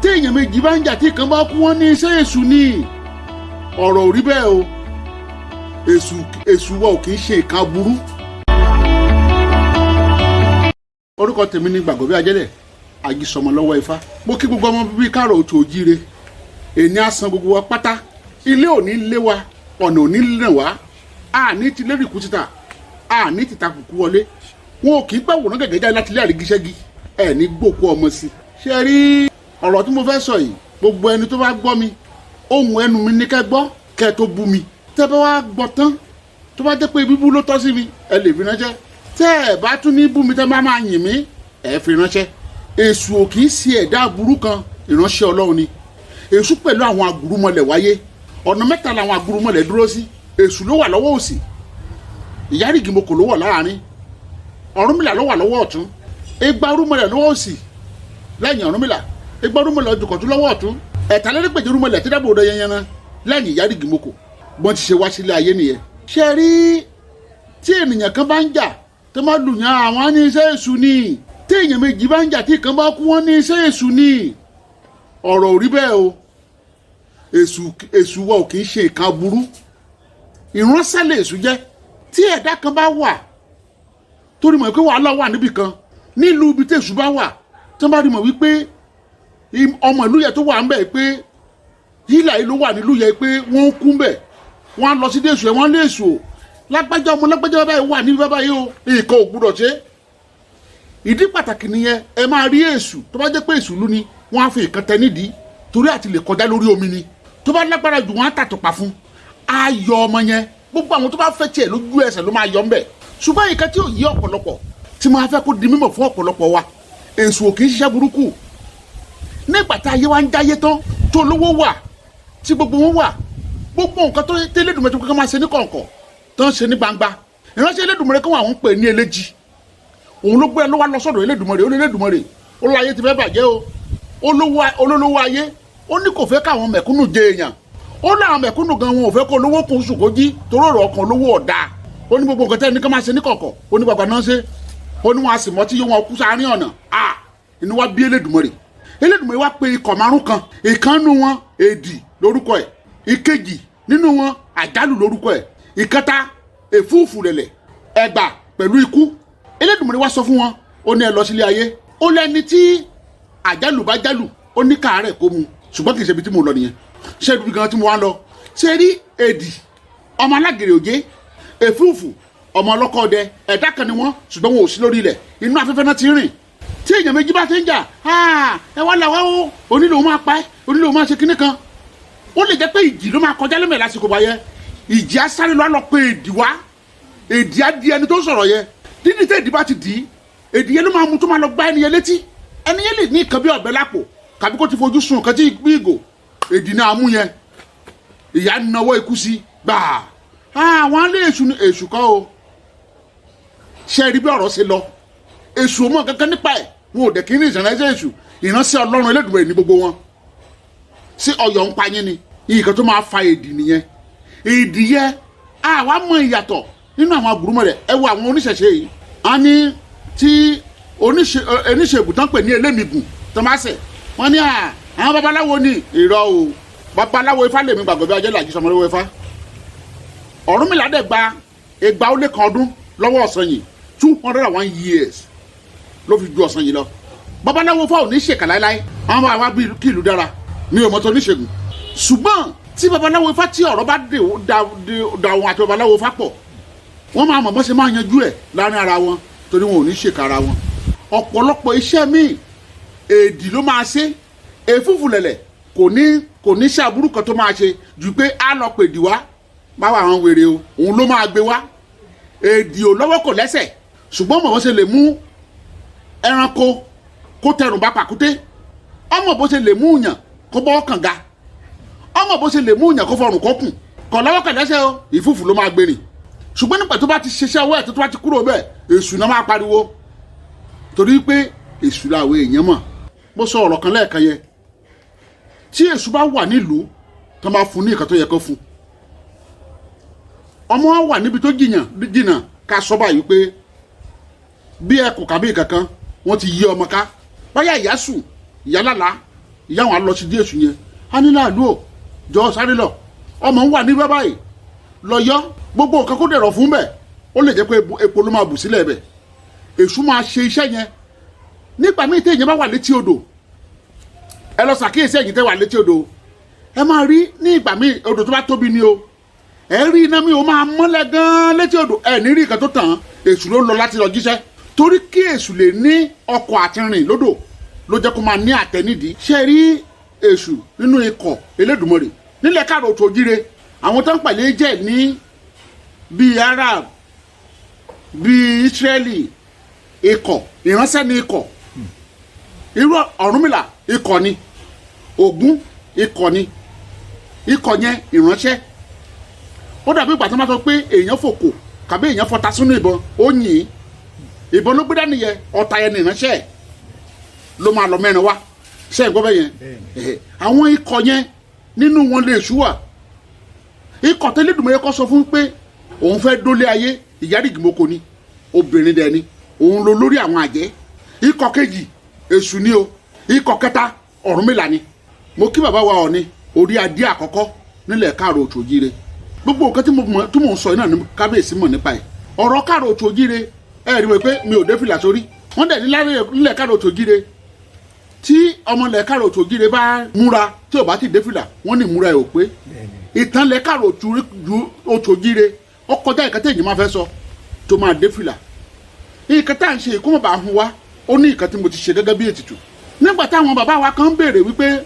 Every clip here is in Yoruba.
Tí èèyàn méjì bá ń jà, tí kan bá kú, wọ́n ní iṣẹ́ èṣù ni. Ọ̀rọ̀ ò rí bẹ́ẹ̀ o. Èṣù wa ò kì í ṣe ìka burú. Orúkọ tèmi ní Gbàgbọ́ bí Ajẹ́lẹ̀ Àjísọmọ lọ́wọ́ Ifá. Mo kí gbogbo ọmọ bíbí káàrọ̀ òtò òjíire. Èní á san gbogbo wa pátá. Ilé ò ní lé wa, ọ̀nà ò ní lè wá, àní ti lérí kú títà, àní ti takùkù wọlé. Wọn ò kì í gbàwòrán gẹ́gẹ́ jáde láti ilé àrígíṣẹ́gi ẹ̀ ní gbòkú ọmọ sí. Ṣé rí ọ̀rọ̀ tí mo fẹ́ sọ yìí? Gbogbo ẹni tó bá gbọ́ mi, ohun ẹnu mi ní kẹ́ gbọ́ kẹ́ tó bú mi. Tẹ́ bá wá gbọ́ tán, tó bá jẹ́ pé bíbú ló tọ́ sí mi, ẹ lè fi ránṣẹ́. Tẹ́ ẹ bá tún ní bú mi, tẹ́ máa yìn mí, ẹ fi ránṣẹ́. Èṣù ò kì í ṣe ẹ̀dá aburú kan, ìránṣẹ́ Ọlọ́run ni. Èṣù pẹ̀lú àwọn agurumọlẹ̀ wáyé. Ọ̀nà mẹ́ta làwọn agurumọlẹ̀ dúró sí. Èṣù ló wà lọ́wọ́ òsì, Ìyárìgìmọ̀kò ló wà láàrin, Ọ̀rúnmìlà ló wà lọ́wọ́ ọ̀tún. Igba rúmọlẹ̀ lọ́wọ́ òsì lẹ́yìn Ọ̀rúnmìlà, igba rúmọlẹ̀ ojúkọ̀tún lọ́wọ́ ọ̀tún, ẹ̀tàlélẹ́gbẹ̀jẹ̀ rúmọlẹ̀ tí dábò rẹ̀ yẹnyẹn lẹ́yìn Ìyárìgìmọ̀kò. Bọ́n ti ṣe wá sílé ayé nìyẹn. Ṣé rí, tí ènìyàn kan bá ń jà, tó má lù yàn, àwọn ní iṣẹ́ èṣù ni. Tí èèyàn méjì bá ń jà, tí kan bá kú, wọ́n ní iṣẹ́ èṣù ni. Ọ̀rọ̀ ò rí bẹ́ẹ̀ o. Èṣù wa ò kì í ṣe ìka burú, ìránṣẹ́ lè èṣù jẹ́. Tí ẹ̀dá kan bá wà torí mọ̀ pé wàhálà wà níbì kan nílùú ibi tí èṣù bá wà, tí wọ́n bá rí mọ̀ wípé ọmọ ìlú yẹn tó wà ń bẹ̀, pé hílà yìí ló wà nílùú yẹn, pé wọ́n ń kú ń bẹ̀, wọ́n á lọ sí déṣù ẹ̀, wọ́n lé èṣù o, lágbájá ọmọ lágbájá bàbá yìí wà níbi bàbá yìí o, nǹkan ò gbúdọ̀ ṣe. Ìdí pàtàkì nìyẹn. Ẹ máa rí èṣù, tó bá jẹ́ pé èṣù lú ni, wọ́n á fi nǹkan tẹ nídìí torí àti lè kọjá lórí omi ni. Tó bá lágbára jù, wọ́n á tàtùpà fún, á yọ ọmọ yẹn. Gbogbo àwọn tó bá fẹ́ tiẹ̀, lójú ẹsẹ̀ ló máa yọ ńbẹ̀. Ṣùgbọ́n nǹkan tí ò yí ọ̀pọ̀lọpọ̀, tí máa fẹ́ kó di mímọ̀ fún ọ̀pọ̀lọpọ̀ wa, èṣù ò kì í ṣiṣẹ́ burúkú. Nígbà tá ayé wa ń jáyé tán, tó olówó wà, tí gbogbo wọn wà, gbogbo nǹkan tó tẹ́lẹ̀dùnmọ̀ tó kọ́kọ́ máa ṣe ní kọ̀ọ̀kọ̀ tó ń ṣe ní gbangba, ìránṣẹ́ Elédùmarè kan wà, wọ́n ń pè ní eléjì. Òun ló gbé ló wá lọ sọ́dọ̀ Elédùmarè. Ó ní Elédùmarè, ó lọ, ayé ti fẹ́ bàjẹ́ o. Olólówó ayé, ó ní kò fẹ́ káwọn mẹ̀kúnnù jẹ èèyàn. Ó láwọn mẹ̀kúnnù gan, wọn ò fẹ́ kó olówó kún sùn kó jí, torí ọ̀rọ̀ ọkàn olówó ọ̀dà. Ó ní gbogbo nǹkan tẹ́ ní ká máa ṣe ní kọ̀kọ̀, ó ní gbàgbà náà ṣe. Ó ní wọn a sì mọ́ tí yóò wọn kú sáárín ọ̀nà. À inú wa bí Elédùmarè. Elédùmarè wá pe ikọ̀ márùn kan. Ìkànnù wọn, Èdì lórúkọ ẹ̀. Ìkejì nínú wọn, Àjálù lórúkọ ẹ̀. Ìkẹta, Èfúùfù lẹ̀lẹ̀, Ẹ̀gbà pẹ̀lú Ikú. Elédùmarè wá sọ fún wọn, ó ní ẹ lọ sílé ayé. Ó lẹ́ni tí àjálù bá jálù, ó ní káàárẹ̀ kó mu. Ṣùgbọ́n kì í ṣe ibi tí mo lọ nìyẹn. Ṣé ibi gan tí mo wá lọ? Ṣé rí Èdì, ọmọ alágèrè òjé, Èfúùfù, ọmọ ọlọ́kọ̀ọ́dẹ, ẹ̀dá kan ni wọ́n, ṣùgbọ́n wọn ò sí lórí ilẹ̀, inú afẹ́fẹ́ náà ti rìn. Tí èèyàn méjì bá ti ń jà, ẹ wá làwọn o, onílò máa pa ẹ́, onílò máa ṣe kinní kan. Ó lè jẹ́ pé ìjì ló máa kọjá lẹ́mẹ̀ lásìkò báyẹn. Ìjì á sáré lọ́ lọ pé èdì wá. Èdì á di ẹni tó ń sọ̀rọ̀ yẹn. Dídí tí èdì bá ti dì í, èdì yẹn ló máa mú tó máa lọ gbá ẹni yẹn létí. Ẹni yẹn lè ní nǹkan bí ọ̀bẹ lápò, kàbí kó ti fojú sun nǹkan tí bí ìgò. Èdì náà mú yẹn, ìyá nawọ́ ikú sí gbàá. Àwọn alẹ́ èṣù ni. Èṣù kọ́ o. Ṣe rí bí ọ̀rọ̀ ṣe lọ? Èṣù ò mọ̀ kankan nípa ẹ̀. Wọn ò dẹ̀ kí ní ìránṣẹ́ èṣù, ìránṣẹ́ Ọlọ́run Elédùmarè ní gbogbo wọn. Sí ọyọ̀ ń pa yín ni. Nǹkan tó máa fa èdì nìyẹn. Èdì yẹ àwa mọ ìyàtọ̀ nínú àwọn àgùrùmọ̀ rẹ̀. Ẹ wo àwọn oníṣẹ̀ṣe yìí, a ní tí oníṣègùn tán pè ní elémìgùn tó máa ṣẹ̀, wọ́n ní àwọn babaláwo ní. Irọ́ o, babaláwo Ifá lèmi gbàgbọ́ bí ajẹ́ làjí sọmọlówó Ifá. Ọ̀rúnmìlà dẹ̀ gba 201 ọdún lọ́wọ́ ọ̀sán yìí. 201 years ló fi ju ọ̀sán yìí lọ. Babaláwo Ifá ò ní ṣèkà láéláé. Àwọn bá wa bí kí ìlú dára mi ò mọ́tò oníṣègùn. Ṣùgbọ́n tí babaláwo Ifá, tí ọ̀rọ̀ bá dé da òun àti babaláwo Ifá pọ̀, wọ́n máa mọ̀ bọ́ ṣe máa yanjú ẹ̀ láàrin ara wọn, torí wọn ò ní ṣèkà ara wọn. Ọ̀pọ̀lọpọ̀ iṣẹ́ míì, èdì ló máa ṣe. Èfúfù lẹ̀lẹ̀ kò ní ṣe àbúrú kan tó máa ṣe ju pé á lọ pèdì wá má wà àwọn wèrè o, òun ló máa gbé wá. Èdì ò lọ́wọ́, kò lẹ́sẹ̀, ṣùgbọ́n mọ̀ bó ṣe lè mú ẹranko kó tẹrùn bá pàkúté, ọmọ bó ṣe lè mú yàn kó bọ́ kànga, ọmọ bó ṣe lè mú yàn kó fọrùn kọkùn. Kò lọ́wọ́, kò lẹ́sẹ̀ o. Ìfúfù ló máa gbé rìn. Ṣùgbọ́n nígbà tó bá ti ṣiṣẹ́ ọwọ́ ẹ̀, tó bá ti kúrò bẹ́ẹ̀, èṣù náà máa pariwo, torí pé èṣù làwọn èèyàn mọ̀. Mo sọ ọ̀rọ̀ kan lẹ́ẹ̀kan yẹn. Tí èṣù bá wà nílùú, tó máa fún ní nǹkan tó yẹ kó fún ọmọ wa wà níbi tó jìnnà jìnnà, ká sọ báyìí pé bí ẹkùn kàbí kankan, wọ́n ti yí ọmọ ká. Báyà ìyá sùn, ìyá lálàá. Ìyá wọn á lọ sí dí èṣù yẹn, á ní láàlú ò jọ sáré lọ, ọmọ ń wà ní bábá yìí lọ yọ gbogbo nǹkan kó dẹ̀rọ̀ fún bẹ́ẹ̀. Ó lè jẹ́ pé epo ló máa bù sílẹ̀ bẹ̀. Èṣù máa ṣe iṣẹ́ yẹn. Nígbà míì téèyàn bá wà létí odò, ẹ lọ ṣàkíyèsí, ẹ̀yin tẹ́ wà létí odò, ẹ máa rí ní ìgbà míì, odò tó bá tóbi ni o, ẹ rí iná mi ò máa mọ́lẹ̀ gan-an létí odò, ẹ ní rí nǹkan tó tàn án. Èṣù ló lọ láti lọ jíṣẹ́, torí kí èṣù lè ní ọkọ̀ àti rìn lódò ló jẹ́ kó máa ní àtẹ nídìí. Ṣe rí èṣù nínú ikọ̀ Elédùmarè nílẹ̀ káàrọ̀ òtò òjíire, àwọn tó ń pàlẹ́ jẹ́ ní bíi Arab, bíi Israeli, ikọ̀ ìránṣẹ́ ní ikọ̀. Irú Ọ̀rúnmìlà, ikọ̀ ni. Ògún, ikọ̀ ni. Ikọ̀ yẹn, ìránṣẹ́. Ó dàbí ìgbà tó máa sọ pé èèyàn fòkò kàbí èèyàn fọta sínú ìbọn, ó yìn ín, ìbọn ló gbé dání yẹ, ọ̀tá yẹn ní ìránṣẹ́ ẹ̀ ló máa lọ mẹ́rin wá. Ṣé ìgbọ́ bẹ́ẹ̀ yẹn? Ẹ̀hẹ̀. Àwọn ikọ̀ yẹn, nínú wọn lè ṣú wà. Ikọ̀ tẹ́lẹ̀dùnmọ́ yẹ kọ́ sọ fún pé òun fẹ́ dólé ayé, ìyárìgìmọ́kọ ni, obìnrin dẹ̀ ni, òun ló lórí àwọn àjẹ́. Ikọ̀ kejì, èṣù ni o. Ikọ̀ kẹta, Ọ̀rúnmìlà ni. Mo kí bàbá wa Ọọ̀ni orí adé àkọ́kọ́ nílẹ̀ káàrọ̀ òtòjíire. Gbogbo nǹkan tí mo mọ̀ tí mò ń sọ yìí náà ni kábíyèsí mọ̀ nípa ẹ̀. Ọ̀rọ̀ káàrọ̀ òtòjíire, ẹ rí i pé mi ò dé fìlà sórí. Wọ́n dẹ̀ ní nílẹ̀ káàrọ̀ òtòjíire, tí ọmọ ilẹ̀ káàrọ̀ òtòjíire bá múra tí ò bá ti dé fìlà, wọ́n ní ìmúra ẹ̀ ò pé. Ìtàn lẹ̀ káàrọ̀ òtòjíire, ó kọjá ìkàtẹ́ èyí máa fẹ́ sọ tó máa dé fìlà. Nǹkan tá à ń ṣe kó má bàa hun wa, ó ní nǹkan tí mo ti ṣe gẹ́gẹ́ bí ètùtù nígbà táwọn bàbá wa kan ń béèrè wípé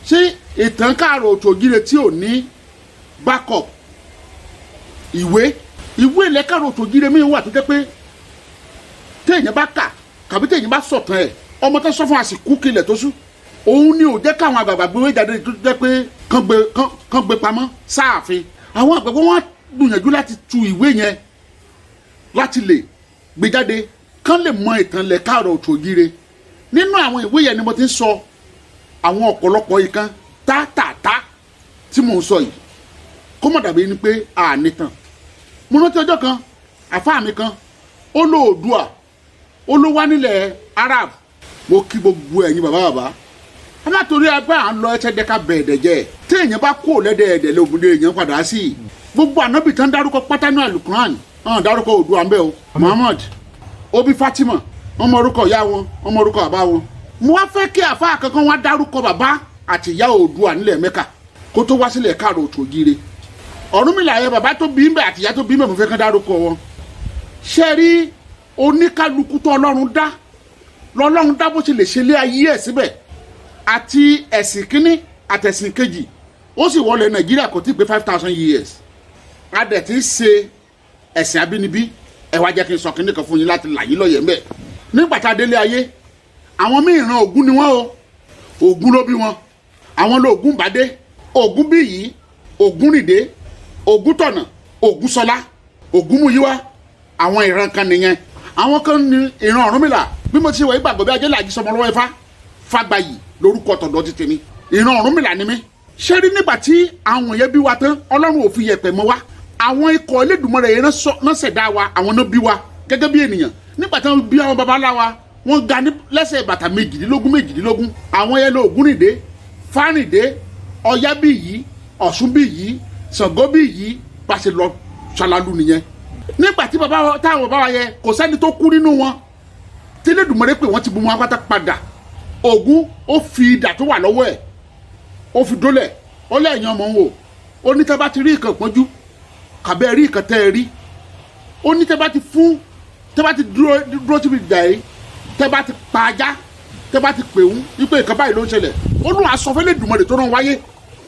ṣé ìtàn káàrọ̀ òtòjíire tí ò ní backup ìwé ilẹ̀ káàrọ̀ òtòjíire mi wà tó jẹ́ pé téèyàn bá kà kàbí téèyàn bá sọ̀tàn ẹ̀, ọmọ tó sọ fún àsìkò kílẹ̀ tó sú, òun ni ò jẹ́ káwọn àgbààgbà gbé jáde, tó jẹ́ pé kán gbé pamọ́ sáàfin. Àwọn àgbààgbà wọn gbìyànjú láti tu ìwé yẹn láti lè gbé jáde kán lè mọ ìtàn ilẹ̀ káàrọ̀ òtòjíire. Nínú àwọn ìwé yẹn ni mo ti ń sọ àwọn ọ̀pọ̀lọpọ̀ ìkan tátàtá tí mò ń sọ yìí, kó mọ̀ dàbí ni pé àní tàn. Mo rántí ọjọ́ kan, àfáà mi kan ó ló Oòduà, ó ló wá nílẹ̀ Arab. Mo kí gbogbo ẹ̀yin bàbá bàbá. A má torí ẹgbẹ́ à ń lọ ẹsẹ̀ dẹ́ka bẹ̀ẹ̀dẹ̀ jẹ́. Tí èèyàn bá kó lẹ́dẹ̀ ẹ̀dẹ̀ lóbìnrin, èèyàn padà sí i. Gbogbo ànábì tán dárúkọ pátá ní alukuran hàn dárúkọ Oòduà ń bẹ o. Muhammad obi Fatima, wọn mọ orúkọ ìyá wọn, wọn mọ orúkọ bàbá wọn. Mo wá fẹ́ kí àfáà kankan wá dárúkọ bàbá àti ìyá Oòduà nílẹ̀ Mẹ́kà kó tó wá sílẹ̀ káàrọ̀ òtòjíire. Ọ̀rúnmìlà yẹn, bàbá tó bí ń bẹ̀ àti ìyá tó bí ń bẹ̀, mo fẹ́ kán dárúkọ wọn. Ṣe rí oníkálukú tó Ọlọ́run dá lọ́lọ́run dá bó ṣe lè ṣe lé ayé ẹ̀ síbẹ̀, àti ẹ̀sìn kínní àtẹ̀sìn kejì, ó sì wọlé Nàìjíríà kò tí ì pé 5,000 years, a dẹ̀ ti ń ṣe ẹ̀sìn abínibí. Ẹ wá jẹ́ kí n sọ kínní kan fún yín láti là yín lọ́yẹ̀ ńbẹ̀. Nígbà tá a délé ayé, àwọn míì ran Ògún ni wọ́n o. Ògún ló bí wọn, àwọn ló Ògún bàdé, Ògún bí yìí, Ògún rìndé, Ògún tọ̀nà, Ògún sọlá, Ògún múyíwá. Àwọn ìran kan nìyẹn. Àwọn kan ní ìran Ọ̀rúnmìlà. Bí mo ti ṣe wà, ìgbàgbọ́ bí ajé làjí sọmọ lọ́wọ́ ifá Fàgbàyì lórúkọ tọ̀dọ̀ ti tèmi. Ìran Ọ̀rúnmìlà ni mí. Ṣé rí nígbà tí àwọn yẹn bí wa tán, Ọlọ́run ò fi yẹ̀pẹ̀ mọ́ wa. Àwọn ikọ̀ Elédùmarè yẹn náà ṣẹ̀dá wa, àwọn náà bí wa gẹ́gẹ́ bí ènìyàn. Nígbà tí wọ́n bí àwọn babalá wa, wọ́n ga ní lẹ́sẹ̀ bàtà méjìdínlógún méjìdínlógún. Àwọn yẹn lọ Ògúnrìndé, Fárìndé, Ọya bí yìí, Ọ̀ṣun bí yìí, Ṣàngó bí yìí, bá ṣe lọ ṣalalu nìyẹn. Nígbà tí bàbá táwọn bàbá wa yẹ, kò sẹ́ni tó kú nínú wọn tí Elédùmarè pé wọ́n ti bu wọn apáta padà. Ògún ó fi idà tó wà lọ́wọ́ ẹ̀, ó fi dólẹ̀, ó lẹ́yìn ọmọ wò. Ó ní tẹ́ bá ti rí ìkàn pọ́njú kàbẹ́ rí ìkàn tẹ́ ẹ rí, ó ní tẹ́ bá ti fún, tẹ́ bá ti dúró dúró síbi ìjà yìí, tẹ́ bá ti pa ajá, tẹ́ bá ti pè ń wípé nǹkan báyìí ló ń ṣẹlẹ̀, ó lóun aṣọ fẹ́lẹ́ Dùmarè tó rán wáyé.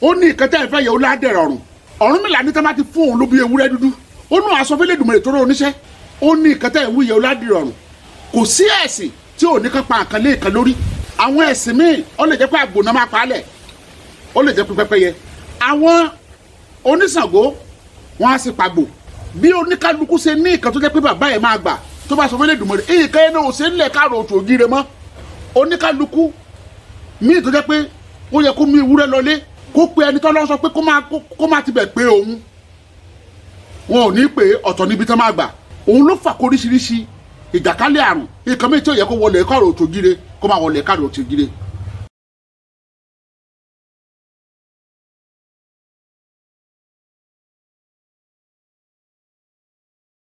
Ó ní nǹkan tẹ́ ẹ fẹ́ yẹ, ó ládẹ̀rẹ̀ ọ̀run. Ọ̀rúnmìlà ní tẹ́ bá ti fún òun ló bí ewúrẹ́ dúdú. Ó lóun aṣọ fẹ́lẹ́ Dùmarè tó rán oníṣẹ́. Ó ní nǹkan tẹ́ ẹ wí yẹ, ó ládẹ̀rẹ̀ ọ̀run. Kò sí ẹ̀sìn tí ò ní kán pa nǹkan lé nǹkan lórí. Àwọn ẹ̀sìn míì, ó lè jẹ́ pé àgbò náà máa pa á lẹ̀, ó lè jẹ́ pé pẹ́pẹ́yẹ. Àwọn oníṣàngó, wọn á sì pàgbò. Bí oníkálukú ṣe ní nǹkan tó jẹ́ pé bàbá ẹ̀ máa gbà tó bá sọ fún Elédùmarè, nǹkan yẹn náà ò ṣe ń lẹ̀ káàrọ̀ òtò ògire mọ́. Oníkálukú míì tó jẹ́ pé ó yẹ kó mú ewúrẹ́ lọlé, kó pe ẹni tó lọ́ sọ pé kó máa tibẹ̀ pé òun, wọn ò ní pé ọ̀tọ̀ níbi tó máa gbà. Òun ló fà kóríṣiríṣi ìjàkálẹ̀ àrùn, nǹkan míì tí ò yẹ kó wọlé káàrọ̀ òtò ògire kó máa wọlé káàrọ̀ òtò ògire.